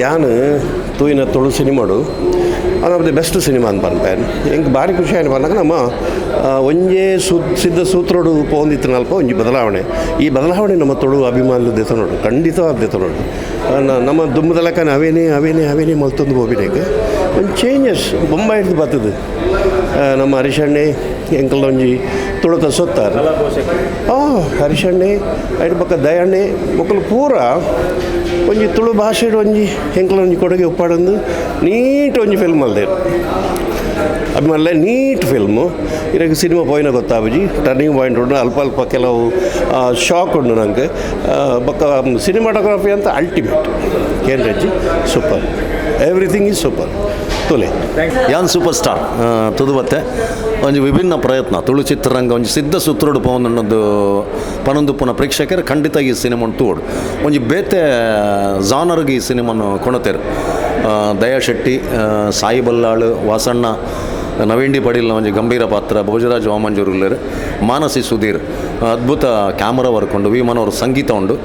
ಯಾನ್ ತೂಯಿನ Tulu ಸಿನಿಮಾಡು one of the best cinema ಅಂತ ಪನ್ಪೆ. ಎಂಕ್ ಬಾರಿ ಖುಷಿ ಆಯ್ತು ಪನ್ನಗ ನಮ್ಮ ಒಂಜೇ ಸಿದ್ಧ ಸೂತ್ರೋಡು ಪೋಂದಿತ್ತಿನಲ್ಪ ಒಂಜಿ ಬದಲಾವಣೆ. ಈ ಬದಲಾವಣೆ ನಮ್ಮ ತುಳು ಅಭಿಮಾನಿಲು ದೆತೊನೊಡು, ಖಂಡಿತವಾದ ದೆತೊನೊಡು. ನಮ್ಮ ದುಂಬುದ ಲೆಕ್ಕನೆ ಅವೇನೇ ಅವೇನೇ ಅವೇನೇ ಮಲ್ತೊಂದು ಪೋಪಿನೇಕ್ ಒಂಜಿ ಚೇಂಜಸ್ ಬೊಂಬಾಯಿಡ್ದು ಬರ್ತದೆ. ನಮ್ಮ ಹರೀಶಣ್ಣೆ ಎಂಕಲ್ನ ಒಂಜಿ ತುಳುತ ಸೊತ್ತಾರೆ. ಹರೀಶಣ್ಣೆ, ಐಟ್ ಬೊಕ್ಕ ದಯಣ್ಣೆ ಮೊಕಲು ಪೂರ ಒಂಜಿ ತುಳು ಭಾಷೆಡ್ ಒಂಜಿ ಎಂಕಲ್ನ ಒಂಜಿ ಕೊಡುಗೆ ಉಪ್ಪಾಡೊಂದು ನೀಟ್ ಒಂಜಿ ಫಿಲ್ಮ್ ಮಲ್ದೆರ್. ಅಭಿಮಾನಿಲೆ, ನೀಟ್ ಫಿಲ್ಮು. ಇರೆಗ್ ಸಿನಿಮಾ ಪೋಯಿನ ಗೊತ್ತಾಪುಜಿ. ಟರ್ನಿಂಗ್ ಪಾಯಿಂಟ್ ಉಂಡು, ಅಲ್ಪ ಅಲ್ಪ ಕೆಲವು ಶಾಕ್ ಉಂಡು ನಂಗೆ. ಬೊಕ್ಕ ಸಿನಿಮಾಟೋಗ್ರಫಿ ಅಂತ ಅಲ್ಟಿಮೇಟ್ ಕೇಂದ್ರಜ್ಜಿ. Super, everything is super. ತೂಲೆ. ಯಾನ್ ಸೂಪರ್ ಸ್ಟಾರ್ ತುದುಬತ್ತೆ. ಒಂಜಿ ವಿಭಿನ್ನ ಪ್ರಯತ್ನ. ತುಳು ಚಿತ್ರರಂಗ ಒಂಜಿ ಸಿದ್ಧ ಸೂತ್ರೋಡು ಪೋವೊಂದುಂಡು ಪನೊಂದುಪ್ಪುನ ಪ್ರೇಕ್ಷಕರು ಖಂಡಿತ ಈ ಸಿನಿಮಾನ್ ತೂವೊಡು. ಒಂಜಿ ಬೇತೆ ಜಾನರ್ಗೆ ಈ ಸಿನಿಮಾನು ಕೊಣತೆರ್. ದಯಾ ಶೆಟ್ಟಿ, ಸಾಯಿ ಬಲ್ಲಾಳು, ವಾಸಣ್ಣ, ನವೀನ್ ಡಿ ಪಡೀಲ್ನ ಒಂಜಿ ಗಂಭೀರ ಪಾತ್ರ, ಭೋಜರಾಜ್ ವಾಮಂಜೂರ್ ಉಲ್ಲೆರ್, ಮಾನಸಿ ಸುಧೀರ್, ಅದ್ಭುತ ಕ್ಯಾಮರಾ ವರ್ಕ್ ಉಂಡು, ವಿ ಮನೋಹರ್ ಸಂಗೀತ ಉಂಡು.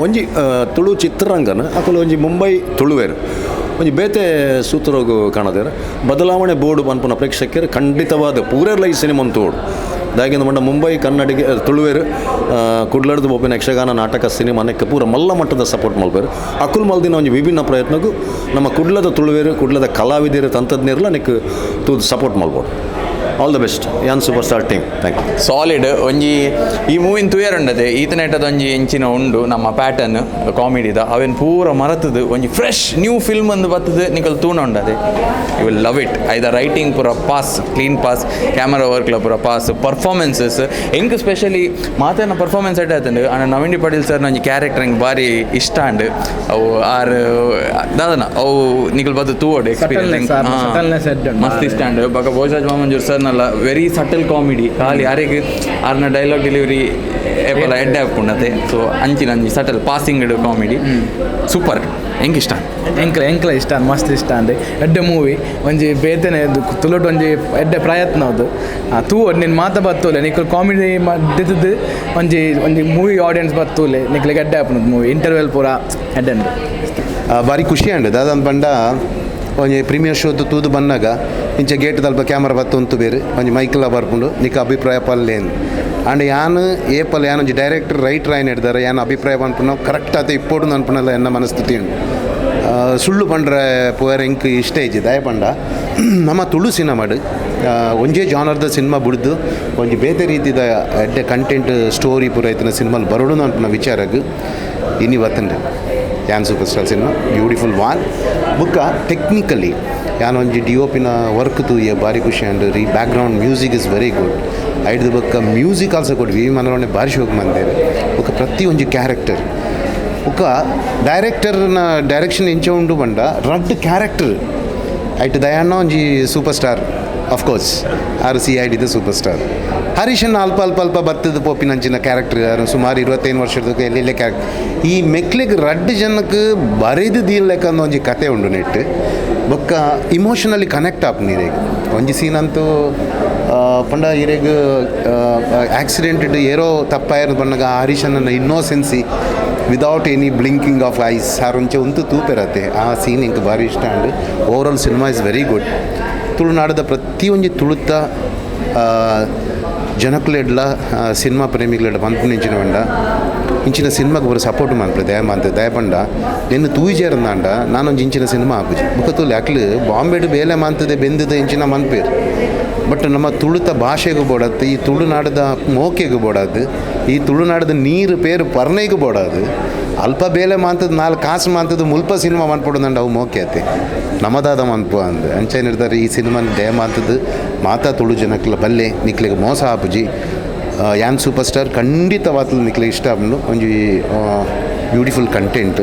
ಒಂಜಿ ತುಳು ಚಿತ್ರರಂಗನ ಅಕುಲು ಒಂಜಿ ಮುಂಬೈ ತುಳುವೆರ್ ಒಂಜಿ ಬೇತೆ ಸೂತ್ರಗು ಕಾಣದೇರು. ಬದಲಾವಣೆ ಬೋಡು ಪನ್ಪುನ ಪ್ರೇಕ್ಷಕರು ಖಂಡಿತವಾದ ಪೂರೆರ್ಲ ಈ ಸಿನಿಮಾನ್ ತೂವೊಡು. ದಾಯೆಗಿಂದ ಪಂಡ ಮುಂಬೈ ಕನ್ನಡಿಗೆ ತುಳುವೆರ್ ಕುಡ್ಲಡ್ದು ಪೋಪಿನ ಯಕ್ಷಗಾನ, ನಾಟಕ, ಸಿನಿಮಾ ನೆಕ್ ಪೂರ ಮಲ್ಲ ಮಟ್ಟದ ಸಪೋರ್ಟ್ ಮಲ್ಪೆರ್. ಅಕುಲು ಮಲ್ದಿನ ಒಂಜಿ ವಿಭಿನ್ನ ಪ್ರಯತ್ನಗೂ ನಮ್ಮ ಕುಡ್ಲದ ತುಳುವೆರ್, ಕುಡ್ಲದ ಕಲಾವಿದರು, ತಂತ್ರಜ್ಞರ್ಲ ನೆಕ್ ತೂದು ಸಪೋರ್ಟ್ ಮಲ್ಬೋದು. ಆಲ್ the best ಯಾನ್ super star team. Thank you. Solid. ಒಂಜಿ ಈ ಮೂವಿನ ತೂಯರ್ ಉಂಡದೆ ಈತನೇಟದ ಒಂಜಿ ಎಂಚಿನ ಉಂಡು ನಮ್ಮ ಪ್ಯಾಟರ್ನ್ ಕಾಮಿಡಿದ, ಅವೇನು ಪೂರ ಮರತದು ಒಂಜಿ ಫ್ರೆಶ್ ನ್ಯೂ ಫಿಲ್ಮ್ ಒಂದು ಬತ್ತದು. ನಿಕಲ್ ತೂಣ ಉಂಡದೆ, you will love it. ಐದ ರೈಟಿಂಗ್ ಪೂರ ಪಾಸ್, ಕ್ಲೀನ್ ಪಾಸ್, ಕ್ಯಾಮರಾ ವರ್ಕ್ಲ ಪೂರ ಪಾಸ್, ಪರ್ಫಾರ್ಮೆನ್ಸಸ್ ಎಂಕ್ ಸ್ಪೆಷಲಿ ಮಾತೇನ ಪರ್ಫಾರ್ಮೆನ್ಸ್ ಎಡ್ಡೆ ಆತಂಡು. ಆಂಡ ನವೀನ್ ಡಿ ಪಾಟೀಲ್ ಸರ್ ಒಂಜಿ ಕ್ಯಾರೆಕ್ಟರ್ ಎಂಕ್ ಬಾರಿ ಇಷ್ಟ ಅಂಡ್. ಅವು ಆರ್ ದಾದನ ಅವು ನಿಕಲ್ ಬದ್ದು ತೂವೊಡು ಎಕ್ಸ್ಪೀರಿಯನ್ಸ್. Subtleness ಎಡ್ಡೆ ಉಂಡು. ಮಸ್ತ್ ಇಷ್ಟ ಅಂಡ್. ಬೊಕ ಭೋಜರಾಜ್ ವಾಮಂಜೂರ್ ಸರ್ ನಲ್ಲ ವೆರಿ ಸಟಲ್ ಕಾಮಿಡಿ. ಖಾಲಿ ಯಾರಿಗೆ ಆರ್ನ ಡೈಲಾಗ್ ಡೆಲಿವರಿ ಏಪಲ ಎಡ್ಡೆ ಆಪುಂಡತೆ. ಸೊ ಅಂಚಿನ ಅಂಚಿ ಸಟಲ್ ಪಾಸಿಂಗ್ ಕಾಮಿಡಿ ಸೂಪರ್, ಎಂಕ್ ಇಷ್ಟ. ಎಂಕ್ಲ ಎಂಕ್ಲ ಇಷ್ಟ, ಮಸ್ತ್ ಇಷ್ಟ ಅಂದೆ. ಎಡ್ಡೆ ಮೂವಿ. ಒಂಜಿ ಬೇತೆನೆ ತುಳುಟ್ ಒಂಜಿ ಎಡ್ಡೆ ಪ್ರಯತ್ನ ಅದು. ತೂವೊಡು ನಿನ್ನ ಮಾತ ಬತ್ತೂಲೆ. ನಿಕುಲು ಕಾಮಿಡಿ ದಿತ್ತದು ಒಂಜಿ ಒಂಜಿ ಮೂವಿ ಆಡಿಯನ್ಸ್ ಬತ್ತೂಲೆ. ನಿಕ್ಲೆಗ್ ಎಡ್ಡೆ ಆಪುಂಡು ಮೂವಿ. ಇಂಟರ್ವೆಲ್ ಪೂರ ಎಡ್ಡೆ ಉಂಡು. ಬಾರಿ ಖುಷಿ ಅಂಡ್. ದಾದಂತ ಪಂಡ ಒಂಜಿ ಪ್ರೀಮಿಯರ್ ಶೋದು ತೂದು ಬನ್ನಾಗ ಇಂಚ ಗೇಟ್ ದಲ್ಪ ಕ್ಯಾಮರಾ ಬತ್ತು ಉಂತು ಬೇರೆ ಒಂಜಿ ಮೈಕ್ಲ ಬರ್ಪುಂಡು, ನಿಕ್ಕ ಅಭಿಪ್ರಾಯ ಪಲ್ಲೇನು. ಆಂಡ್ ಯಾನ್ ಏಪಲ್ ಯಾನ್ ಒಂಜಿ ಡೈರೆಕ್ಟರ್, ರೈಟರ್ ಆಯ್ನ ಹಿಡ್ದಾರೆ ಯಾನ್ ಅಭಿಪ್ರಾಯ ಪನ್ಪುನ ಕರೆಕ್ಟ್ ಆತ ಇಪ್ಪೊಡು ಅನ್ಪುನಲ್ಲ ಎನ್ನ ಮನಸ್ಥಿತಿ ಉಂಡು. ಸುಳ್ಳು ಪಂಡ್ರೆ ಪೋಯರ್ ಎಂಕ್ ಇಷ್ಟ ಇಜ್ಜಿ. ದಾಯ ಪಂಡ ನಮ್ಮ ತುಳು ಸಿನಿಮಾಡ್ ಒಂಜೇ ಜಾನರ್ದ ಸಿನಿಮಾ ಬುಡ್ದು ಒಂಜಿ ಬೇತೆ ರೀತಿದ ಎಡ್ಡೆ ಕಂಟೆಂಟ್, ಸ್ಟೋರಿ ಪೂರ ಇತ್ತಿನ ಸಿನಿಮಾಲ್ ಬರೋಡು ಅನ್ಪುನ ವಿಚಾರಗ್ ಇನಿ ಬತ್ತುಂಡು ಯಾನ್ ಸೂಪರ್ ಸ್ಟಾರ್ ಸಿನಿಮಾ. ಬ್ಯೂಟಿಫುಲ್ ವಾನ್. ಬುಕ್ಕ ಟೆಕ್ನಿಕಲಿ ಯಾನ್ ಒಂಜಿ ಡಿ ಒ ಪಿನ ವರ್ಕ್ ತೂಯೆ, ಭಾರಿ ಖುಷಿ and re. Background music is very good. ಐಡ್ದು ಬೊಕ್ಕ ಮ್ಯೂಸಿಕ್ ಆಲ್ಸೋ ಗುಡ್. ವಿ ಮನೋರಣೆ ಭಾರಿ ಶೋಕ್ ಮಂದೇರು. ಬೊಕ್ಕ ಪ್ರತಿ ಒಂಜಿ ಕ್ಯಾರೆಕ್ಟರ್, ಬೊಕ್ಕ ಡೈರೆಕ್ಟರ್ನ ಡೈರೆಕ್ಷನ್ ಎಂಚ ಉಂಡು ಪಂಡ ರಡ್ಡ್ ಕ್ಯಾರೆಕ್ಟರ್ ಐಟ್ ದಯಾಣ್ಣ ಒಂಜಿ ಸೂಪರ್ ಸ್ಟಾರ್, ಅಫ್ಕೋರ್ಸ್ ಆರು ಸಿ I ಡಿದ ಸೂಪರ್ ಸ್ಟಾರ್. ಹರೀಶನ್ ಅಲ್ಪ ಅಲ್ಪ ಅಲ್ಪ ಬತ್ತದ ಪೋಪಿನಂಚಿನ ಕ್ಯಾರೆಕ್ಟರ್. ಸುಮಾರು 25 ವರ್ಷದ ಎಲ್ಲೆಲ್ಲೇ ಕ್ಯಾರೆಕ್ಟರ್. ಈ ಮೆಕ್ಲೆಗ್ ರಡ್ಡ್ ಜನಕ್ಕೆ ಬರೆದು ದೀಲ್ ಲೆಕ್ಕ ಒಂಜಿ ಕತೆ ಉಂಡು ನೆಟ್. ಬೊಕ್ಕ ಇಮೋಷನಲಿ ಕನೆಕ್ಟ್ ಆಪುಂಡು ಇರೆಗ್. ಒಂಜಿ ಸೀನ್ ಅಂತೂ ಪಂಡ ಇರೆಗ್ ಆಕ್ಸಿಡೆಂಟ್ ಏರೋ ತಪ್ಪಾಯಿರ ಪನ್ನಗ ಹರೀಶನ ಇನ್ನೋಸೆನ್ಸಿ, without any blinking of eyes ಆರ್ ಒಂಚೆ ಉಂತು ತೂಪೆರತೆ. ಆ ಸೀನ್ ಎಂಕ್ ಭಾರಿ ಇಷ್ಟ and overall cinema is very good. ತುಳುನಾಡದ ಪ್ರತಿಯೊಂಜಿ ತುಳುತ ಜನಕುಲೆಡ್ಲ, ಸಿನಿಮಾ ಪ್ರೇಮಿಗಳೆಡ್ಲ ಪನ್ಪುನ ಇಂಚಿನ ಪಂಡ ಇಂಚಿನ ಸಿನಿಮಾಗೆ ಬರೋ ಸಪೋರ್ಟ್ ಮನ್ಪುಲೆ ದಯ ಮಂತ್. ದಯ ಪಂಡ ನೆನ್ನು ತೂಯಿಜೇರಂದಾಂಡ ನಾನೊಂಜಿ ಇಂಚಿನ ಸಿನಿಮಾ ಆಪುಜಿ. ಬೊಕ್ಕ ತೂಲೆ, ಅಕ್ಲು ಬಾಂಬೆಡ್ ಬೇಲೆ ಮಂತದೆ ಬೆಂದದ ಇಂಚಿನ ಮನ್ಪೇರು. ಬಟ್ ನಮ್ಮ ತುಳುತ ಭಾಷೆಗೂ ಬೋಡತ್ತು, ಈ ತುಳುನಾಡದ ಮೋಕೆಗೂ ಬೋಡಾದು, ಈ ತುಳುನಾಡದ ನೀರು ಪೇರು ಪರ್ನೈಗೂ ಬೋಡಾದು. ಅಲ್ಪ ಬೇಲೆ ಮಾಂತದ, ನಾಲ್ಕು ಕಾಸು ಮಾಂತದ ಮುಲ್ಪ ಸಿನಿಮಾ ಮನ್ಪೊಡುಂದಂಡ ಅವು ಮೋಕೆ ಅತ್ತೆ, ನಮದಾದ ಮನ್ಪು ಅಂದ್. ಅಂಚ ನಿರ್ಧಾರ ಈ ಸಿನಿಮಾ ದಯ ಮಾಂತದ್ದು ಮಾತಾ ತುಳು ಜನಕ್ಲ ಬಲ್ಲೆ. ನಿಕ್ಲೆಗ್ ಮೋಸ ಆಪುಜಿ. ಯಾನ್ ಸೂಪರ್ ಸ್ಟಾರ್ ಖಂಡಿತವಾಗ್ಲೂ ನಿಕ್ಲೆ ಇಷ್ಟ ಆಪುಂಡು. ಒಂಜಿ ಬ್ಯೂಟಿಫುಲ್ ಕಂಟೆಂಟ್,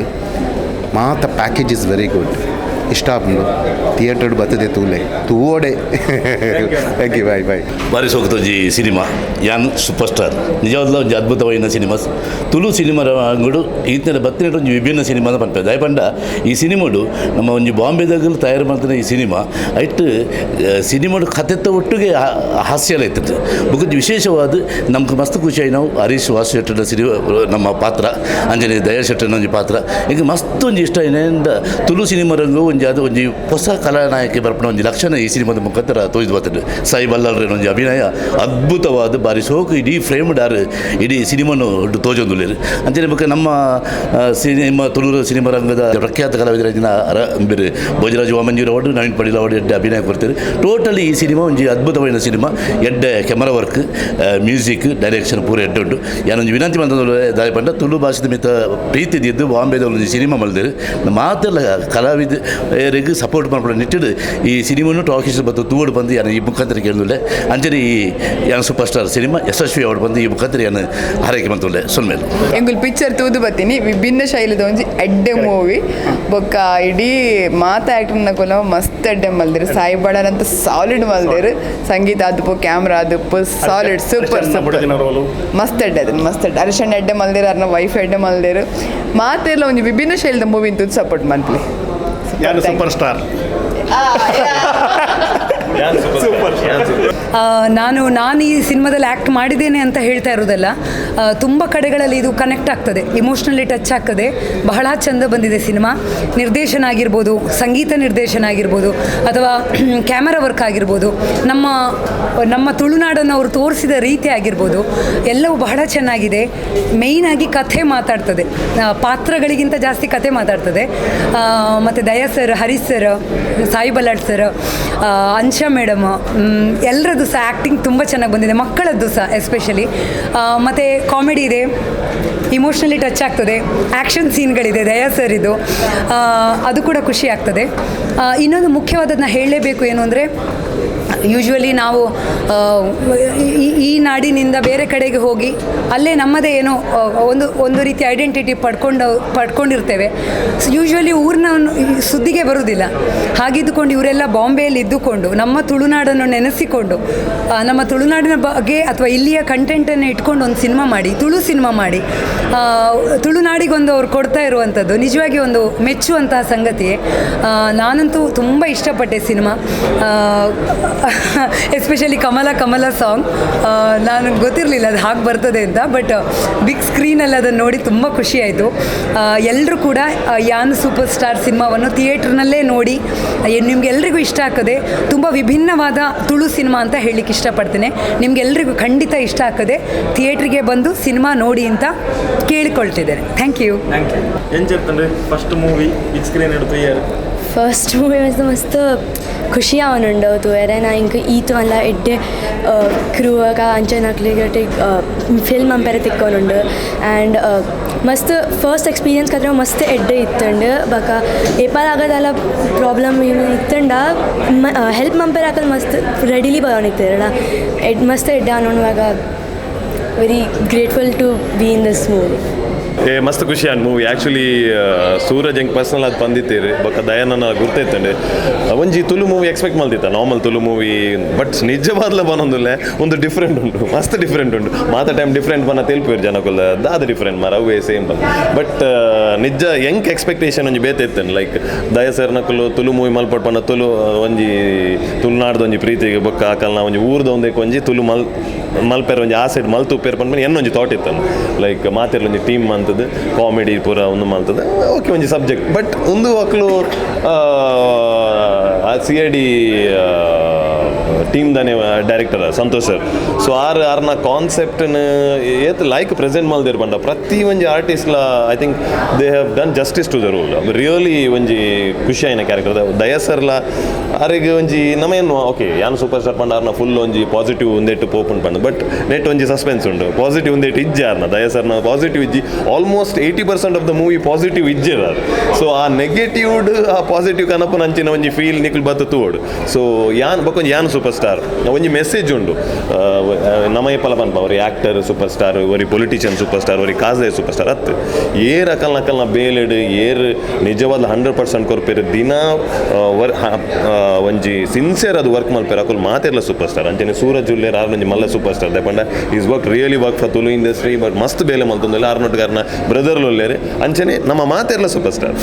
ಮಾತ ಪ್ಯಾಕೇಜ್ is very good. ಇಷ್ಟ ಆಪುಂಡು ಥಿಯೇಟರ್ ಬತ್ತದೆ ತೂಲೆ ತೂವೋಡೆ. Thank you, bye bye. ಬಾರಿ ಸೋಕ್ತೊಂಜಿ ಸಿನಿಮಾ ಯಾನ್ ಸೂಪರ್ ಸ್ಟಾರ್ ನಿಜವಾದ ಒಂಜಿ ಅದ್ಭುತವಾಯಿನ ಸಿನಿಮಾ. ತುಳು ಸಿನಿಮಾ ರಂಗಡು ಈತನ ಬತ್ತಿನ ಒಂಜಿ ವಿಭಿನ್ನ ಸಿನಿಮಾ ಪನ್ಪೆ. ದಾಯೆ ಪಂಡ ಈ ಸಿನಿಮಾಡು ನಮ್ಮ ಒಂಜಿ ಬಾಂಬೆದಾಗಲು ತಯಾರು ಮಾಡ್ತಾನೆ ಈ ಸಿನಿಮಾ ಐಟ್ ಸಿನಿಮಾಡು ಕತೆತ್ತ ಒಟ್ಟಿಗೆ ಹಾಸ್ಯಲ ಇರ್ತದೆ. ಬೊಕ್ಕ ವಿಶೇಷವಾದ ನಮ್ಗೆ ಮಸ್ತ್ ಖುಷಿ ಆಯಿ ನಾವು ಹರೀಶ್ ವಾಸು ಶೆಟ್ಟರ ಸಿನಿಮಾ ನಮ್ಮ ಪಾತ್ರ, ಅಂಜನೆ ದಯಾ ಶೆಟ್ಟನ ಒಂಜಿ ಪಾತ್ರ ಈಗ ಮಸ್ತ್ ಒಂಜಿ ಇಷ್ಟ. ಏನೆಂದ ತುಳು ಸಿನಿಮಾ ರಂಗು ಒಂಜಿ ಅದು ಒಂಜಿ ಹೊಸ ಕಲಾನಾಯಕಿ ಬರ್ಪಣ ಒಂಜಿ ಲಕ್ಷಣ ಈ ಸಿನಿಮಾದ ಮುಖಾಂತರ ತೋಯ್ದು ಬರ್ತದೆ. ಸಾಯಿ ಬಲ್ಲಾಳ್ರ ಒಂಜಿ ಅಭಿನಯ ಅದ್ಭುತವಾದ ಬಾರಿ ಸೋಕು ಇಡೀ ಫ್ರೇಮ್ ಡಾರ್ ಇಡೀ ಸಿನಿಮಾನು ತೋಜೊಂದುಲ್ಲೇರು. ಅಂಚನೆ ಬೊಕ್ಕ ನಮ್ಮ ಸಿನಿಮಾ ತುಳು ಸಿನಿಮಾ ರಂಗದ ಪ್ರಖ್ಯಾತ ಕಲಾವಿದರಾಗಿನ ಬೇರೆ ಭೋಜರಾಜ್ ವಾಮಂಜೂರ್ ಅವರು, ನವೀನ್ ಪಡೀಲ್ ಅವರು ಎಡ್ಡೆ ಅಭಿನಯ ಕೊಡ್ತಾರೆ. ಟೋಟಲಿ ಈ ಸಿನಿಮಾ ಒಂಜಿ ಅದ್ಭುತವಾದ ಸಿನಿಮಾ. ಎಡ್ಡೆ camera work, music, direction ಪೂರ ಎಡ್ಡೆ ಉಂಟು. ಯಾನೊಂಜಿ ವಿನಂತಿ ಮಂತಂದ್ರೆ ದಾರಿ ಪಂಡ ತುಳು ಭಾಷೆದ ಮಿತ್ತ ಪ್ರೀತಿ ಇದ್ದು ಬಾಂಬೆದ ಒಂಜಿ ಸಿನಿಮಾ ಮಲ್ದೇರು ಮಾತೆಲ್ಲ ಕಲಾವಿದರಿಗೆ ಸಪೋರ್ಟ್ ಮಾಡ್ಕೊಂಡು ನಿಟ್ಟಿಡು ಈ ಸಿನಿಮಾನು ಟಾಕೀಸ್ ಬತ್ತು ತೂವಡು ಬಂದು ಯಾನು ಈ ಮುಖಾಂತರ ಕೇಳಿದ್ರೆ ಅಂಚನೆ ಈ ಯಾನ್ super star cinema ಯಶಸ್ವಿ ಅವರು ಬಂದು ಈ ಮುಖಾಂತರ ಯಾನು ಹಾರೈಕೆ ಮಂತುಲ್ಲೆ ಸೊನ್ಮೇಲೆ. ಎಂಗುಲ್ ಪಿಕ್ಚರ್ ತೂದು ಬತ್ತೀನಿ ವಿಭಿನ್ನ ಶೈಲಿದ ಒಂಜಿ ಎಡ್ಡೆ ಮೂವಿ. ಬೊಕ್ಕ ಇಡೀ ಮಾತ ಆ್ಯಕ್ಟಿಂಗ್ ಕೊಲ ಮಸ್ತ್ ಎಡ್ಡೆ ಮಲ್ದಿರು. ಸಾಯಿ ಬಡಾರಂತ ಸಾಲಿಡ್ ಮಲ್ದಿರು. ಸಂಗೀತ ಆದುಪ್ಪು, ಕ್ಯಾಮ್ರಾ ಆದುಪ್ಪು, solid, super super, ಮಸ್ತ್ ಎಡ್ಡೆ ಅದನ್ನ ಮಸ್ತ್ ಎಡ್ಡೆ. ಅರಿಶಣ್ಣ ಎಡ್ಡೆ ಮಲ್ದಿರು, ಅರ್ನ ವೈಫ್ ಎಡ್ಡೆ ಮಲ್ದಿರು. ಮಾತೆಲ್ಲ ಒಂಜಿ ವಿಭಿನ್ನ ಶೈಲಿದ ಮೂವಿ ತೂದು ಸಪೋರ್ಟ್ ಮನ್ಪ್ಲಿ. Super star. ನಾನು ನಾನು ಈ ಸಿನಿಮಾದಲ್ಲಿ ಆ್ಯಕ್ಟ್ ಮಾಡಿದ್ದೇನೆ ಅಂತ ಹೇಳ್ತಾ ಇರೋದಲ್ಲ, ತುಂಬ ಕಡೆಗಳಲ್ಲಿ ಇದು ಕನೆಕ್ಟ್ ಆಗ್ತದೆ, ಇಮೋಷ್ನಲಿ ಟಚ್ ಆಗ್ತದೆ. ಬಹಳ ಚೆಂದ ಬಂದಿದೆ ಸಿನಿಮಾ. ನಿರ್ದೇಶನ ಆಗಿರ್ಬೋದು, ಸಂಗೀತ ನಿರ್ದೇಶನ ಆಗಿರ್ಬೋದು, ಅಥವಾ ಕ್ಯಾಮರಾ ವರ್ಕ್ ಆಗಿರ್ಬೋದು, ನಮ್ಮ ನಮ್ಮ ತುಳುನಾಡನ್ನು ಅವರು ತೋರಿಸಿದ ರೀತಿ ಆಗಿರ್ಬೋದು, ಎಲ್ಲವೂ ಬಹಳ ಚೆನ್ನಾಗಿದೆ. ಮೇಯ್ನಾಗಿ ಕಥೆ ಮಾತಾಡ್ತದೆ, ಪಾತ್ರಗಳಿಗಿಂತ ಜಾಸ್ತಿ ಕಥೆ ಮಾತಾಡ್ತದೆ. ಮತ್ತು Daya sir, Harish sir, Sai Ballal sir, Ansha madam, ಎಲ್ಲರದ್ದು ಸಹ ಆ್ಯಕ್ಟಿಂಗ್ ತುಂಬ ಚೆನ್ನಾಗಿ ಬಂದಿದೆ. ಮಕ್ಕಳದ್ದು ಸಹ ಎಸ್ಪೆಷಲಿ. ಮತ್ತು ಕಾಮಿಡಿ ಇದೆ, ಇಮೋಷ್ನಲಿ ಟಚ್ ಆಗ್ತದೆ, ಆ್ಯಕ್ಷನ್ ಸೀನ್ಗಳಿದೆ ದಯಾ ಸರ್ ಇದು, ಅದು ಕೂಡ ಖುಷಿ ಆಗ್ತದೆ. ಇನ್ನೊಂದು ಮುಖ್ಯವಾದದನ್ನ ಹೇಳಲೇಬೇಕು ಏನು ಅಂದರೆ, ಯೂಶ್ವಲಿ ನಾವು ಈ ನಾಡಿನಿಂದ ಬೇರೆ ಕಡೆಗೆ ಹೋಗಿ ಅಲ್ಲೇ ನಮ್ಮದೇ ಏನೋ ಒಂದು ಒಂದು ರೀತಿಯ ಐಡೆಂಟಿಟಿ ಪಡ್ಕೊಂಡಿರ್ತೇವೆ. ಯೂಶ್ವಲಿ ಊರಿನ ಸುದ್ದಿಗೆ ಬರುವುದಿಲ್ಲ. ಹಾಗಿದ್ದುಕೊಂಡು ಇವರೆಲ್ಲ ಬಾಂಬೆಯಲ್ಲಿ ಇದ್ದುಕೊಂಡು ನಮ್ಮ ತುಳುನಾಡನ್ನು ನೆನೆಸಿಕೊಂಡು ನಮ್ಮ ತುಳುನಾಡಿನ ಬಗ್ಗೆ ಅಥವಾ ಇಲ್ಲಿಯ ಕಂಟೆಂಟನ್ನು ಇಟ್ಕೊಂಡು ಒಂದು ಸಿನಿಮಾ ಮಾಡಿ, ತುಳು ಸಿನಿಮಾ ಮಾಡಿ ತುಳುನಾಡಿಗೊಂದು ಅವ್ರು ಕೊಡ್ತಾ ಇರುವಂಥದ್ದು ನಿಜವಾಗಿ ಒಂದು ಮೆಚ್ಚುವಂತಹ ಸಂಗತಿ. ನಾನಂತೂ ತುಂಬ ಇಷ್ಟಪಟ್ಟೆ cinema. Especially Kamala Kamala song ನಾನು ಗೊತ್ತಿರಲಿಲ್ಲ ಅದು ಹಾಗೆ ಬರ್ತದೆ ಅಂತ, ಬಟ್ ಬಿಗ್ ಸ್ಕ್ರೀನಲ್ಲಿ ಅದನ್ನು ನೋಡಿ ತುಂಬ ಖುಷಿಯಾಯಿತು. ಎಲ್ಲರೂ ಕೂಡ ಯಾನ್ ಸೂಪರ್ ಸ್ಟಾರ್ ಸಿನಿಮಾವನ್ನು ಥಿಯೇಟ್ರ್ನಲ್ಲೇ ನೋಡಿ, ನಿಮಗೆಲ್ರಿಗೂ ಇಷ್ಟ ಆಗ್ತದೆ. ತುಂಬ ವಿಭಿನ್ನವಾದ ತುಳು ಸಿನಿಮಾ ಅಂತ ಹೇಳಲಿಕ್ಕೆ ಇಷ್ಟಪಡ್ತೇನೆ. ನಿಮಗೆಲ್ರಿಗೂ ಖಂಡಿತ ಇಷ್ಟ ಆಗ್ತದೆ. ಥಿಯೇಟ್ರಿಗೆ ಬಂದು ಸಿನಿಮಾ ನೋಡಿ ಅಂತ ಕೇಳಿಕೊಳ್ತಿದ್ದೇನೆ. Thank you. Thank you. ಏನು చెప్తుండ్ರಿ first movie big screen ಹಿಡಿದು? ಫಸ್ಟ್ ಮೂವಿ ಮಸ್ತ್ ಮಸ್ತ್ ಖುಷಿ ಆವನುಂಡು ತೂಯರೆ. ನಾ ಇಂಕ್ ಈತ್ ಮಲ್ಲ ಎಡ್ಡೆ ಕ್ರೂ ಅಂಚನಕ್ಲೆಗ್ ಫಿಲ್ಮ್ ಅಂಪೆರೆ ತಿಕ್ಕೊನುಂಡು. ಆ್ಯಂಡ್ ಮಸ್ತ್ ಫಸ್ಟ್ ಎಕ್ಸ್ಪೀರಿಯನ್ಸ್ ಕತ್ರ ಮಸ್ತ್ ಎಡ್ಡೆ ಇತ್ತುಂಡು. ಬೊಕ ಏಪಾಲ ಆಗದಲ್ಲ ಪ್ರಾಬ್ಲಮ್ ಇತ್ತುಂಡ ಹೆಲ್ಪ್ ಮಂಪೆರೆ ಆಕಲ್ ಮಸ್ತ್ ರೆಡಿಲಿ ಬರೋನಿತ್ತಿರಡ ಎಡ್ ಮಸ್ತ್ ಎಡ್ಡೆ ಅನ್ನೋವಾಗ very grateful to be in this movie. ಏ ಮಸ್ತ್ ಖುಷಿ and movie actually. Suraj ಹೆಂಗೆ ಪರ್ಸನಲ್ ಅದು ಬಂದಿತ್ತೀರಿ ಬೊಕ್ಕ ದಯಾನನ ಗುರ್ತೈತಂಡೆ. ಒಂಜಿ ತುಳು ಮೂವಿ ಎಕ್ಸ್ಪೆಕ್ಟ್ ಮಲ್ದಿತ್ತ normal Tulu movie, but ನಿಜವಾದ್ಲ ಬನ್ನೊಂದುಲ್ಲೆ ಒಂದು ಡಿಫ್ರೆಂಟ್ ಉಂಟು, ಮಸ್ತ್ ಡಿಫ್ರೆಂಟ್ ಉಂಟು. ಮಾತ ಟೈಮ್ ಡಿಫ್ರೆಂಟ್ ಬನ್ನ ತೆಲ್ಪೇರು ಜನಕುಲ್ಲ ದಾದ ಡಿಫ್ರೆಂಟ್ ಮಾರ ಅವೇ ಸೇಮ್ ಬಂದು. ಬಟ್ ನಿಜ ಎಂಕ್ ಎಕ್ಸ್ಪೆಕ್ಟೇಷನ್ ಒಂಜಿ ಬೇತೆ ಇತ್ತೇನೆ. ಲೈಕ್ ದಯ ಸರ್ ನಕುಲು ತುಳು ಮೂವಿ ಮಲ್ಪಟ್ ಪಂಡ ತುಳು ಒಂಜಿ ತುಳುನಾಡ್ದ ಒಂಜಿ ಪ್ರೀತಿಗೆ ಬೊಕ್ಕ ಆಕಲ್ನ ಒಂಜಿ ಊರ್ದ ಒಂದಕ್ಕೆ ಒಂಜಿ ತುಳು ಮಲ್ಪೆರ್ ಒಂಜಿ ಆಸೆಡ್ ಮಲ್ತುಪ್ಪೇರ್ ಪನ್ಪನ ಎನ್ನೊಂಜಿ ಥಾಟ್ ಇತ್ತನು. ಲೈಕ್ ಮಾತೆರ್ಲ ಒಂಜಿ ಟೀಮ್ ಮಂತದ್ದು ಕಾಮಿಡಿ ಪೂರ ಒಂದು ಮಲ್ತದೆ ಓಕೆ ಒಂಜಿ ಸಬ್ಜೆಕ್ಟ್. ಬಟ್ ಒಂದು ಮಕ್ಕಳು C I D team ದಾನೆ director Santosh sir. So are ಆರ್ನ ಕಾನ್ಸೆಪ್ಟ್ನ ಏತ್ ಲೈಕ್ ಪ್ರೆಸೆಂಟ್ ಮಲ್ದಿರ್ ಪಂಡ ಪ್ರತಿ ಒಂಜಿ ಆರ್ಟಿಸ್ಟ್ಲ I think they have done justice to the role. Really ಒಂಜಿ ಖುಷಿ ಆಯಿನ ಕ್ಯಾರೆಕ್ಟರ್ ದಯಾ ಸರ್ಲ. ಅರೆಗ್ ಒಂಜಿ ನಮ ಏನು, ಓಕೆ, ಯಾನ್ ಸೂಪರ್ ಸ್ಟಾರ್ ಪಂಡ ಆರ್ನ ಫುಲ್ ಒಂಜಿ ಪಾಸಿಟಿವ್ ಉಂದೆಟ್ ಪೋಪುಂಡು ಪಂಡ. ಬಟ್ ನೆಟ್ ಒಂಜಿ ಸಸ್ಪೆನ್ಸ್ ಉಂಡು. ಪಾಸಿಟಿವ್ ಉಂದೆಟ್ ಇಜ್ಜಿ ಆರ್ನ, ದಯ ಸರ್ನ ಪಾಸಿಟಿವ್ ಇಜ್ಜಿ. Almost 80% of the movie positive ಇಜ್ಜೆರ್. ಸೊ ಆ ನೆಗೆಟಿವ್ ಆ ಪಾಸಿಟಿವ್ ಕನಪುನ ಅಂಚಿನ ಒಂಜಿ ಫೀಲ್ ನಿಕುಲು ಬತ್ತು ತೂವೊಡು. ಸೊ ಯಾನ್ ಬೊಕೊಂಜಿ ಯಾನ್ ಸೂಪರ್ ಸ್ಟಾರ್ ಒಂಜಿ ಮೆಸೇಜ್ ಉಂಡು. ನಮ ಏಪಲ ಪನ್ಪ, ಒರಿ ಆಕ್ಟರ್ ಸೂಪರ್ ಸ್ಟಾರ್, ಒರಿ ಪೊಲಿಟಿಷಿಯನ್ ಸೂಪರ್ ಸ್ಟಾರ್, ಒರಿ ಕಾಸ್ದಾಯ ಸೂಪರ್ ಸ್ಟಾರ್ ಅತ್ತು. ಏರ್ ಅಕಲ್ನ ಅಕಲ್ನ ಬೇಲೆಡ್ ಏರ್ ನಿಜವಾದ 100% ಕೊರ್ಪೆರ್, ದಿನ ಒಂಜಿ ಸಿನ್ಸಿಯರ್ ಅದು ವರ್ಕ್ ಮಲ್ಪೆರ್, ಅಕುಲು ಮಾತೆರ್ಲ ಸೂಪರ್ ಸ್ಟಾರ್. ಅಂಚನೆ ಸೂರಜ್ ಉಲ್ಲೇರ್, ಆರ್ ಒಂಜಿ ಮಲ್ಲ ಸೂಪರ್ ಸ್ಟಾರ್. ಪಂಡ he's work, really work for Tulu industry, but ಮಸ್ತ್ ಬೇಲೆ ಮಲ್ತೊಂದುಲ್ಲೆ. ಆರ್ನೊಟ್ಟು ಬ್ರದರ್ ಉಲ್ಲೇರ್. ಅಂಚನೆ ನಮ್ಮ ಮಾತೆರ್ಲ ಸೂಪರ್ ಸ್ಟಾರ್.